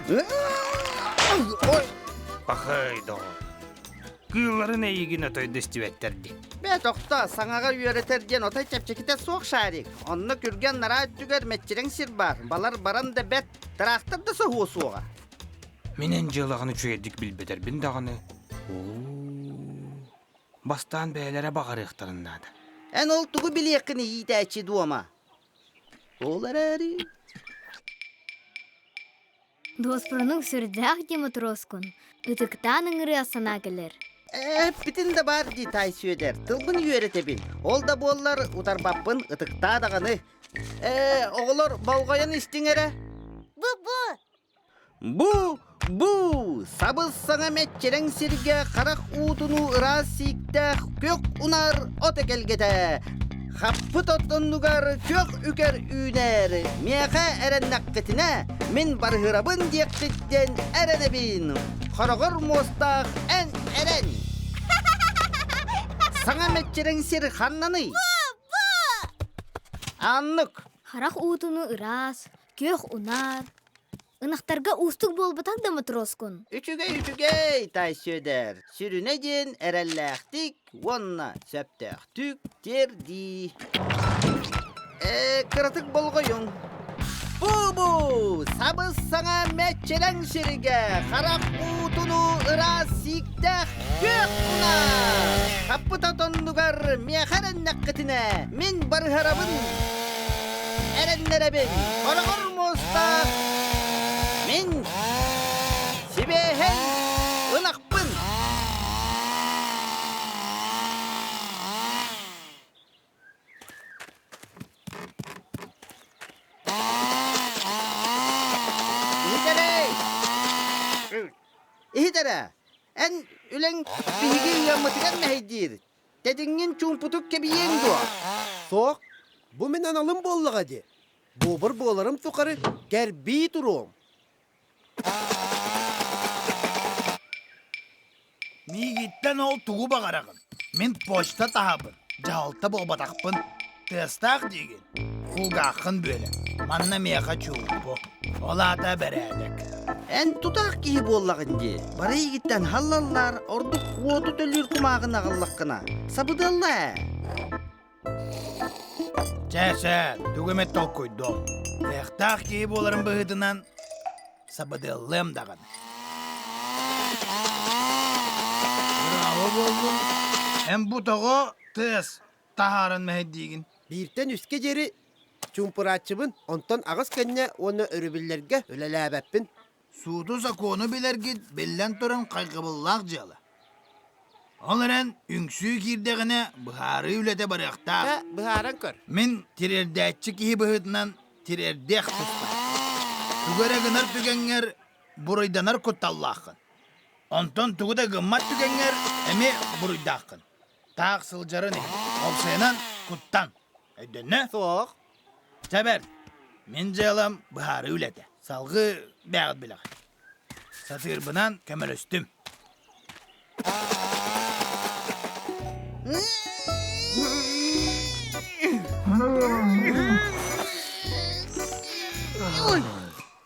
Ой! Пахай, доҕор. Кыылларын эйигин отой да истибэттэр дии. Бээ, тохто, саҥаҕа үөрэтэр диэн отой чэпчэкитэ суох шарик. Онно күргэн нараа өттүгэр мэччирэҥ сир баар. Балар баран да бэрт, тыраахтар да соһуо суоҕа. Мин эн дьыалаҕын үчүгэйдик билбэтэрбин даҕаны, оо, бастаан бэйэлэрэ баҕарыахтарын наада. Эн ол тугу билиэххиний иитээччи дуома? Ол эрээри Дуоспурунуҥ сүрдээх дии Мотуруоскун, ытыктаан ыҥырыа санаа кэлэр. Эппитин да баар дии Таай Сүөдэр, тылбын үөрэтэбин. Ол да буоллар утарбаппын, ытыктаа даҕаны. Ээ, оҕолор болҕойон истиҥ эрэ. Бу-бу! Бу, бу, сабыс-саҥа мэччирэҥ сиргэ харах уутунуу ыраас сииктээх күөх унаар от экэлгэтэ. Хаппыт от оннугар күөх үкэр үүнэр. Миэхэ эрэннэххитинэ, мин барыһырабын диэххит диэн эрэнэбин. Хороҕор муостаах эн эрэн. Саҥа мэччирэҥ сир ханнаный? Аннык. Харах уутуну ыраас, күөх унаар, Ынахтарга уустук буолбатах да матроскун. Үчүгэй, үчүгэй, Таай Сүөдэр. Сүрүнэ диэн эрэллээхтик уонна сөптөөхтүк тиэрдии. Ээ, кыратык болҕойуҥ. Бу-бу! Сабыс-саҥа мэччирэҥ сиргэ харах уутунуу ыраас сииктээх күөх унаар! Хаппыт отоннугар миэхэ эрэннэххитинэ, мин барыһарабын эрэннэрэбин. Хороҕор муостаах мин сибиэһэй ынахпын. Иһит Иһит эрэ, эн үлэҥ биһиги ыаммытыгар мэһэйдиир. Тэтиҥҥин чуумпутук кэбийиэҥ дуо? Суох, бу мин аналым буоллаҕа дии. Буобур буоларым тухары кэрбии туруом. Миигиттэн ол тугу баҕараҕын? Мин почта таһабын, дьаһалта буолбатахпын. Тыастаах диигин, кулгааххын бүөлэ. Манна миэхэ чуумпу. Ол аата бэрээдэк. Эн тутаах киһи буоллаҕын дии. Бары эйигиттэн халлаллар, ордук уоту төлүүр кумааҕын аҕаллаххына, сабыдыалла ээ. Чэ, чэ, тугу эмэ толкуйдуом. Кыахтаах киһи буоларын быһыытынан сабыдыаллыам даҕаны. Браво буоллун. Эн бу тоҕо тыас таһааран мэһэйдиигин? Бииртэн үскэ диэри чуумпурааччыбын, онтон аҕыс кэннэ уонна өрөбүллэргэ үлэлээбэппин. Сууту-сокуону билэргит биллэн туран хайҕабыллаах дьыала. Ол эрэн үҥсүү киирдэҕинэ быһаарыы үлэтэ барыахтаах. Чэ, быһааран көр. Мин тириэрдээччи киһи быһыытынан тириэрдиэх тустаах. Тугу эрэ гынар түгэҥҥэр буруйданар кутталлааххын. Онтон тугу да гыммат түгэҥҥэр эмиэ буруйдааххын. Таах сылдьарын иһин, уопсайынан куттан. Өйдөннө? Суох. Чэ бэрт. Мин дьыалам быһаарыы үлэтэ. Салгыы бэйэҕит билэҕит. Сатыырбынан көмөлөстүм.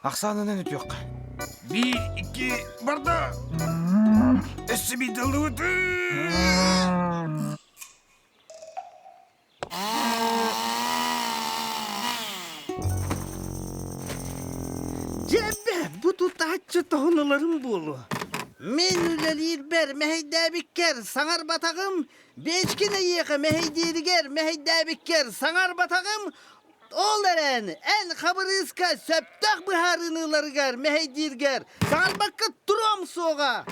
Ахсаанынан үтүөххэ. Биир, икки, барда! Өссө биирдэ ыллыбыт. Дьэбэ, бу тутааччы тоһунуларым буолуо. Мин үлэлиирбэр мэһэйдээбиккэр саҥарбатаҕым, Бечкин эйиэхэ мэһэйдииригэр мэһэйдээбиккэр саҥарбатаҕым, ол эрэн эн Хабырыыска сөптөөх быһаарыыны ыларыгар мэһэйдииргэр саҥарбакка туруом суоҕа.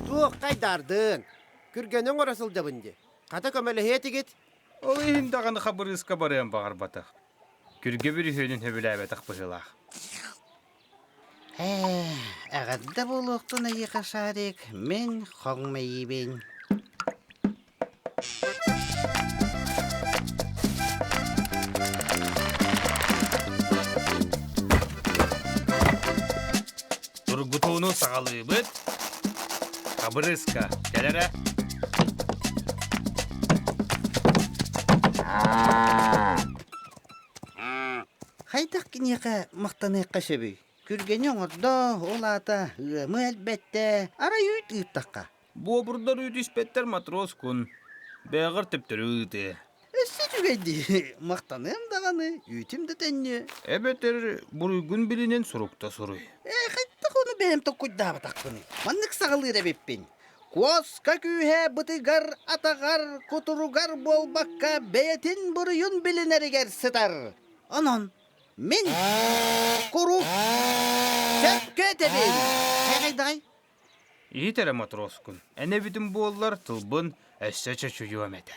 Туох хайдаардын? Күргэни оҥоро сылдьабын дии. Хата көмөлөһүө этигит. Ол иһин даҕаны Хабырыыска барыан баҕарбатах. Күргэ бүрүһүөнүн сөбүлээбэтэх быһыылаах. Ээ, эҕэрдэ буолуохтун эйиэхэ, Шарик, мин хоҥ мэйиибин. Тургутууну саҕалыыбыт. Хабырыыска, кэл эрэ. Хайдах киниэхэ махтаныахха сөбүй? Күргэни оҥордо, ол аата ыамы элбэттэ, арай үүт ыыттахха. Буобурдар үүт испэттэр матрос кун. Бэҕэр төптөрү ыытыа. Өссө үчүгэй дии, махтаныам даҕаны, үүтүм да төннүө. Эбэтэр буруйгун билинэн сурукта суруй. Ээ, хайдах ону бэйэм толкуйдаабатахпыный? Маннык саҕалыыр эбиппин. Куоска күүһэ бытыгар, атаҕар, кутуругар буолбакка бэйэтин буруйун билинэригэр сытар. Онон мин куруук сөпкө этэбин. Хайҕайдаҕай? Иһит эрэ матроскун, эн эбитим буоллар тылбын өссө чочуйуом этэ.